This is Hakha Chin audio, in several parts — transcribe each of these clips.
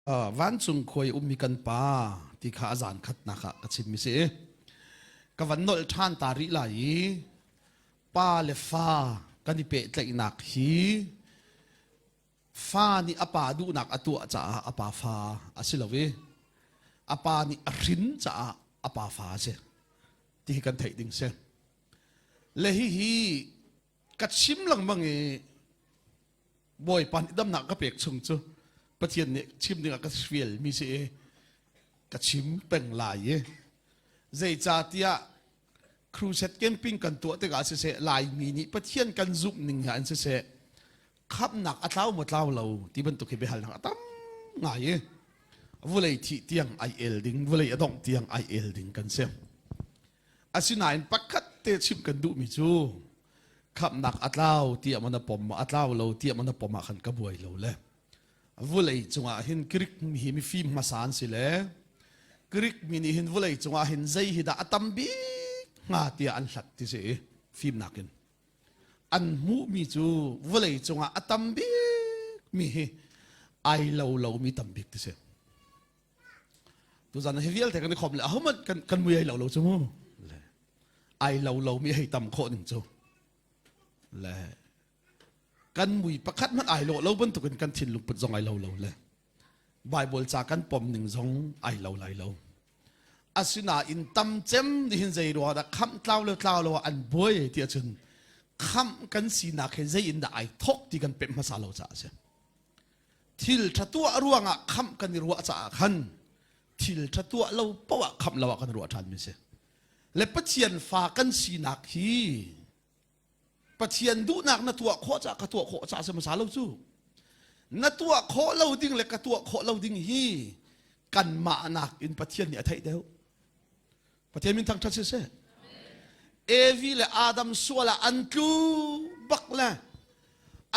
Vancung khua i ummi kan Pa ti kha a zan khatnak ah ka chimmi si. Ka van nolh ṭhan ta rih lai i pa le fa kan i pehtlaihnak hi fa nih a pa duhnak a tuah caah a pa fa a si lo i a pa nih a hrin caah a pa fa a si ti hi kan theih ding si. Le hihi ka chim lengmang i Bawipa nih damnak ka pek chung cu Pathian nih chim dingah ka fialmi si i ka chim peng lai i zeicahtiah crusade camping kan tuah tikah siseh Laimi nih Pathian kan zumh ning hi an siseh khamhnak a tlau maw tlau lo ti bantuk hi biahalnak a tam ngai i vulei thih tiang ai el ding vulei a dongh tiang ai el ding kan si. Asinain pakhat te chim kan duhmi cu khamhnak a tlau tiah maw na pom maw a tlau lo tiah maw na pom ah khan ka buai lo le vulei cungah hin Greek mi hi mifim hmasa an si le Greek mi nih hin vulei cungah hin zei hi dah a tam bik hnga tiah an hlat ti si i fimnak in an hmuhmi cu vulei cungah a tam bik mi hi ai lo lomi tam bik ti si. Tuzan hi vialte kan i khom le ahohmanh kan kan mui ai lo lo cu mu. Le ai lo lo mi hei tam khawh ning cu. Le kan mui pakhat hmanh ai lo lo bantukin kan thinlung put zong ai lo lo le Bible ca kan pom ning zong ai lo lai lo. Asinain tam cem nih hin zei ruang dah khamh tlau le tlau lo an buai ti ahcun khamh kan sinak he zei in dah ai thok ti kan pemh hmasa lo caah a si. Thil ṭha tuah ruangah khamh kan i ruah caah khan thil ṭha tuah lo paoh ah khamh lo ah kan ruah ṭhanmi si. Le Pathian fa kan sinak hi Pathian duhnak na tuah khawh caah ka tuah khawh caah si hmasa lo cu. Na tuah khawh lo ding le ka tuah khawh lo ding hi kanmah nakin Pathian nih a theih deuh. Pathian min thangṭhat siseh. Evi le Adam sual ah an tlu bak le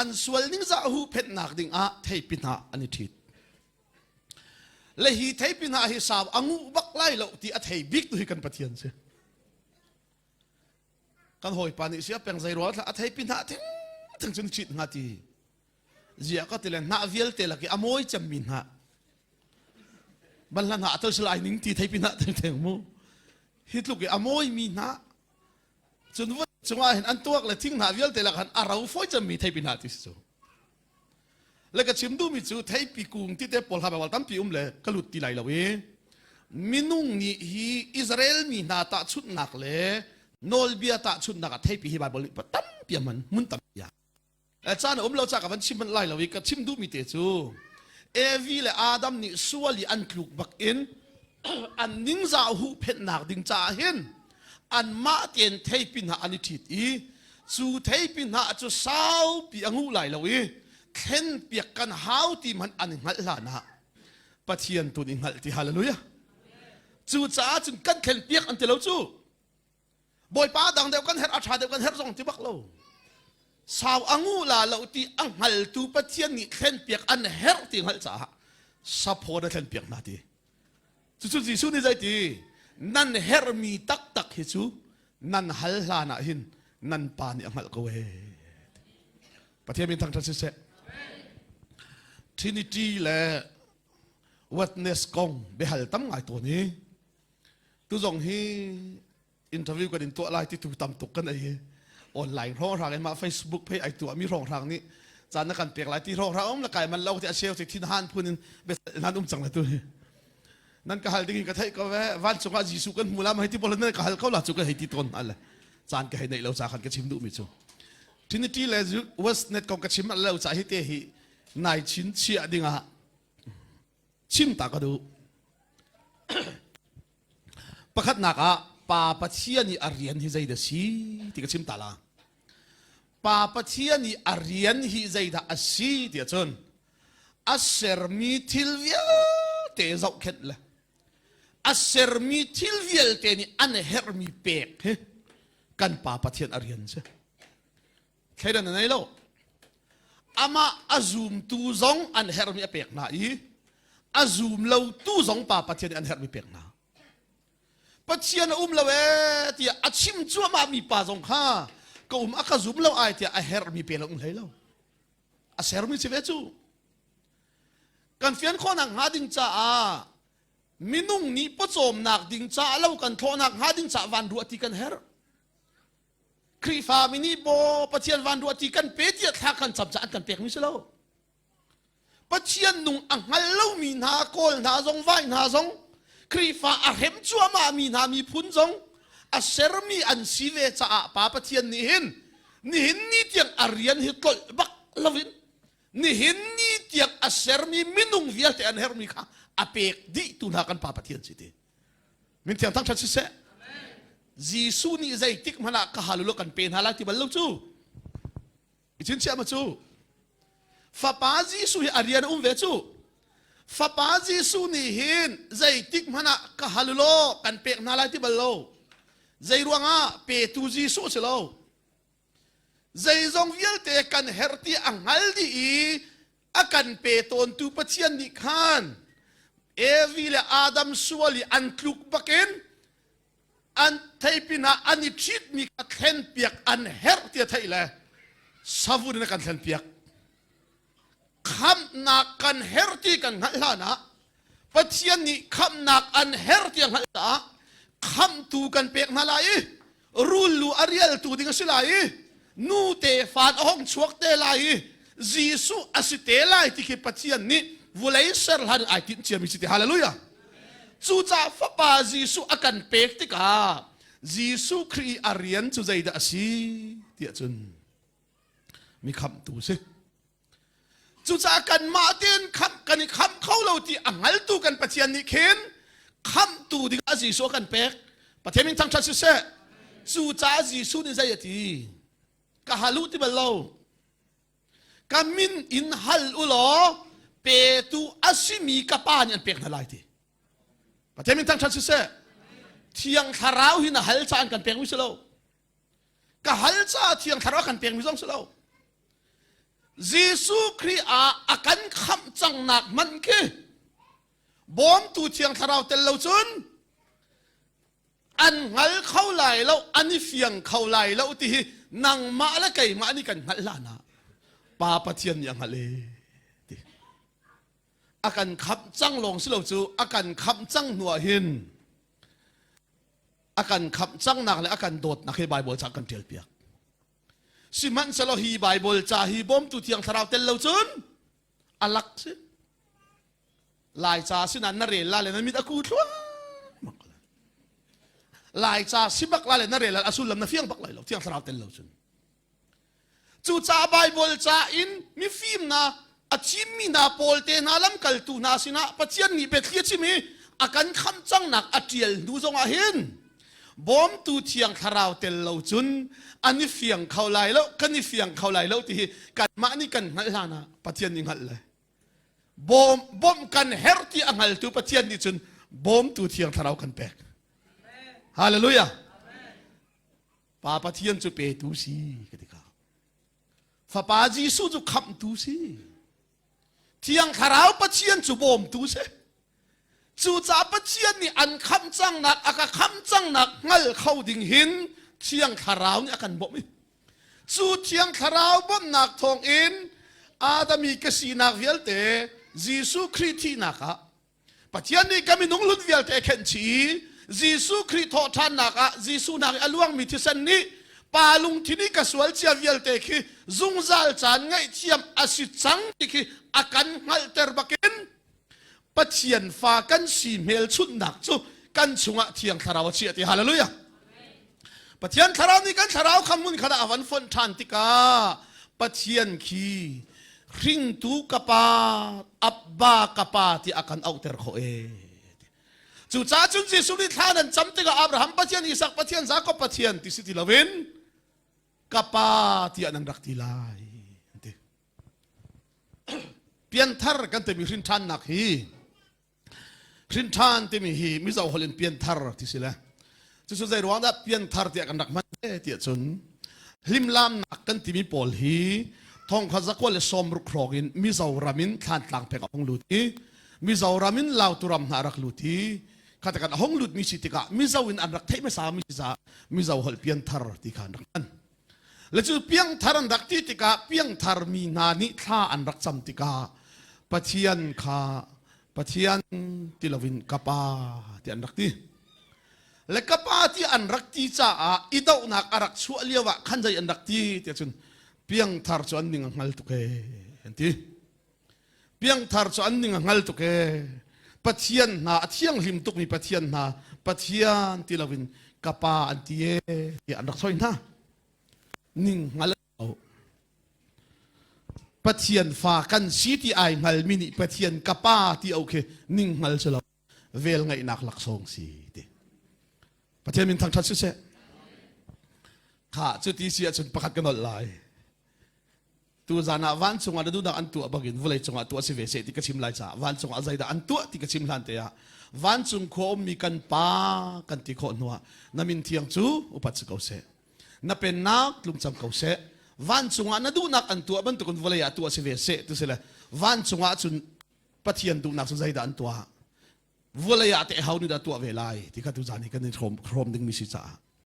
an sual ning zah huhphenhnak ding ah theipi hna an i ṭhit. Le hi theipi hna hi sau a nguh bak lai lo ti a thei bik tu hi kan Pathian si. Kan hawipa nih sia peng zei rual a theipi hna thing thing cun ṭhit hnga ti. Zia ka ti le hnah vialte lak i a mawi cemmi hnah. Banhla hnah tel sal ai ning ti theipi hnah theng theng mu. Hi tluk i a mawimi hnah. Cun vut cungah hin an tuak le thing hnah vialte lak han a ro fawi cemmi theipi hnah ti si cu. Le ka chim duhmi cu theipi kung ti te pawl ha bawal tampi um le ka lut ti lai lo i minung nih hi Israel mi hna tahchunhnak le nawlbia tahchunhnak ah theipi hi Bible nih tampi a hman hmun tampi ah Caan a um lo ca ka van chim manh lai lo i ka chim duhmi te cu Evi le Adam nih sual i an tluk bak in an ningzah huhphenhnak ding caah hin anmah tein theipi hna an i ṭhit i cu theipi hna cu saupi a nguh lai lo i thlenpiak kan hau ti hmanh an i hngalh hlan ah Pathian tu nih hngalh ti hallelujah. Cucaah cun kan thlenpiak an ti lo cu. Bawipa dang deuh kan herh a ṭha deuh kan herh zong ti bak lo. Sau a ngu la lo ti a hngaltu Pathian nih thlenpiak an herh ti hngalh caah saphaw na thlenpiak hna ti. Cucu Jesuh nih zeiti nan herhmi taktak hi cu nan hal hlan ah hin nan pa nih a hngalh ko ee. Pathian min thangṭhat siseh. Trinity le witness kong biahal tam ngai tawn i Tu zong hi interview kan in tuah lai ti tu tam tuk kan ei online hrawnghrang in mah Facebook phei ai tuah mi hrawnghrang nih caan na kan pek lai ti hrawnghrang um la kai man lo ti a cheu ti thin han phun in nan um cang la tu hi nan ka hal ding in ka theih ko ve vancung ah Jesuh kan hmu la ma hei ti bol nan ka hal ko la chu ka hei ti ton hna le caan ka hei neih lo ca khan ka chim duh mi cu Trinity le Westnet kong ka chim lo ca hi te hi nai chin chiah ding ah chim ta ka duh. Pakhatnak ah Pa Pathian i a rian hi zeidah si ti ka chim ta la. Pa Pathian i a rian hi zeidah a si ti ahcun a sermi thil vialte zohkhenh le a sermi thil vialte nih an herhmi pek hi kan Pa Pathian a rian si. Thleidan a nei lo. Amah a zumtu zong an herhmi a pek hna i a zum lotu zong Pa Pathian nih an herhmi pek hna. Pathian a um lo ee tiah a chim cuahmah mi pa zong kha ka um a ka zum lo ai tiah a herhmi pe lo um hlei lo. A sermi si ve cu. Kan fian khawhnak hnga ding caah minung nih pawcawmnak ding caah lo kan thlawhnak hnga ding caah van ruah ti kan herh. Khrihfa mi nih baw Pathian van ruah ti kan pe tiah thla kan cam caah an kan pekmi si lo. Pathian nung a hngal lomi hna Kawl hna zong vai hna zong Khrihfa a hrem cuahmah mi hna miphun zong a sermi an si ve caah Pa Pathian nih hin nihin ni tiang a rian hi tlolh bak loin nihin ni tiang a sermi minung vialte an herhmi kha a pek dih tu hna kan Pa Pathian si ti. Min thiang thangṭhat siseh. Jesuh nih zeitik hmanh ah ka hal u law kan pe hna lai ti bal lo cu. I chinchiah ma cu? Fapa Jesuh hi a rian a um ve cu. Fapa Jesuh nih hin zeitik hmanh ah ka hal u law kan pek hna lai ti bal lo. Zei ruangah petu Jesuh si lo. Zeizong vialte kan herh ti a hngal dih i a kan pe tawntu Pathian nih khan Evi le Adam sual i an tluk bakin an theipin ah an i ṭhitmi kha thlenpiak an herh ti a theih le savun in a kan thlenpiak. Khamhnak kan herh ti kan hngalh hlan ah Pathian nih khamhnak an herh ti a hngalh caah khamhtu kan pek hna lai i rul lu a rialtu ding a si lai i nu tefa a hong chuak te lai i Jesuh a si te lai ti khi Pathian nih vulei ser hlan ai tinh ciami si ti hallelujah cucaah fapa Jesuh a kan pek tikah Jesuh Khrih a rian cu zeidah a si tiah cun mi khamhtu si cucaah kanmah tein khamh kan i khamh kho lo ti a hngaltu kan Pathian nih khin khamhtu ding ah Jesuh a kan pek Pathian min thangṭhat siseh cucaah Jesuh nih zei a ti ka hal u ti bal lo ka min in hal u law petu a simi ka pa nih an pek hna lai ti Pathian min thangṭhat siseh Thiang Thlarau hi na hal caan kan pek mi si lo ka hal caah Thiang Thlarau kan pekmi zong si lo Jesuh Khrih ah a kan khamh cangnak hmanh khi bawmtu Thiang Thlarau tel lo cun an hngal kho lai lo an i fiang kho lai lo ti hi nangmah le keimah nih kan hngalh hlan ah Pa Pathian nih a hngalh e ti a kan khamh cang lawng si lo cu a kan khamh cang hnu ah hin a kan khamh cangnak le a kan dawtnak hi Baibal ca kan ṭial piak. Sihmanhsehlaw hi Baibal ca hi bawmtu thiang thlarau tel lo cun a lak si. Lai ca sinain na rel la le na mit a ku thluahmah. Lai ca si bak la le na rel a sullam na fiang bak lai lo thiang thlarau tel lo cun. Cucaah Baibal ca in mifim hna a thimmi hna pawl te hna lamkaltu hna sinah Pathian nih biathli a chim i a kan khamh cangnak a ṭial hnu zongah hin bawmtu thiang thlarau tel lo cun an i fiang kho lai lo kan i fiang kho lai lo ti hi kanmah nih kan hngalh hlan ah Pathian nih hngalh le bawm bawmh kan herh ti a hngaltu Pathian nih cun bawmtu thiang thlarau kan pek Hallelujah Pa Pathian cu petu si ka ti kha. Fapa Jesuh cu khamhtu si. Thiang Thlarau Pathian cu bawmtu si. Cucaah Pathian nih an khamh cangnak a ka khamh cangnak hngal kho ding hin Thiang Thlarau nih a kan bawmh i cu Thiang Thlarau bawmhnak thawngin Adami ka sinak vialte Jesuh Khrih thihnak ah Pathian nih ka minung lut vialte a khenh chih i Jesuh Khrih thawhṭhannak ah Jesuh nak i a luangmi thisen nih pa lungthin i ka sual cia vialte khi zungzal caan ngaihthiam a si cang ti khi a kan hngalhter bakin Pathian fa kan si hmelchunhnak cu kan chungah Thiang Thlarau a chiah ti hallelujah Pathian thlarau nih kan thlarau kha hmun khat ah a van fonh ṭhan tikah Pathian khi hringtu ka pa Abba ka pa ti a kan auhter khawh ee. Cucaah cun Jesuh nih thla nan cam tikah Abraham Pathian, Isak Pathian, Jakob Pathian ti si ti loin ka pa tiah nan rak ti lai. Ti. Pianthar kan timi hrin ṭhannak hi Hrinṭhan timi hi Mizo holh in pianthar ti si le cucu zei ruang dah pianthar tiah kan rak hman ve tiah cun hlimlamnak kan timi pawl hi thongkhat zakua le sawmruk hrawng in Mizoram in Thlantlang peng a hung lut i Mizoram in Lautu ram hna a rak lut i khatakan a hung lut mi si tikah Mizo in an rak theih hmasa mi si caah Mizo holh pianthar ti kha an rak hman. Le cu piangthar an rak ti tikah piangthar mi hna nih thla an rak cam tikah. Pathian kha Pathian ti loin ka pa ti an rak ti. Le ka pa ti an rak ti caah i dohnak a rak chuah lio ah khan zei an rak ti tiah cun piangthar cu an ning a hngal tuk ee an ti. Piangthar cu an ning a hngal tuk ee. Pathian hna a thianghlim tukmi Pathian hna Pathian ti loin ka pa an ti ee tiah an rak soi hna. Ning hngal Pathian fa kan si ti ai hngalmi nih Pathian ka pa ti au khi ning hngal si lo vel ngaihnak laksawng si ti. Pathian min thangṭhat siseh. Kha cuti si ahcun pakhat ka nolh lai. Tu zan ah vancung ah na duhnak an tuah bangin vawlei cungah tuah si ve seh ti ka chim lai caah vancung ah zeidah an tuah ti ka chim hlan te ah vancung khua ummi kan pa kan ti khawh hnuah na min thiang cu upat si ko seh. Na pennak tlung cang ko seh. Vancung ah na duhnak an tuah bantukin vawlei ah tuah si ve seh ti si le vancung ah cun Pathian duhnak cu zeidah an tuah? Vawlei ah teh ho nih dah tuah ve lai ti kha tuzan hi kan i hrawm, hrawm dingmi si caah.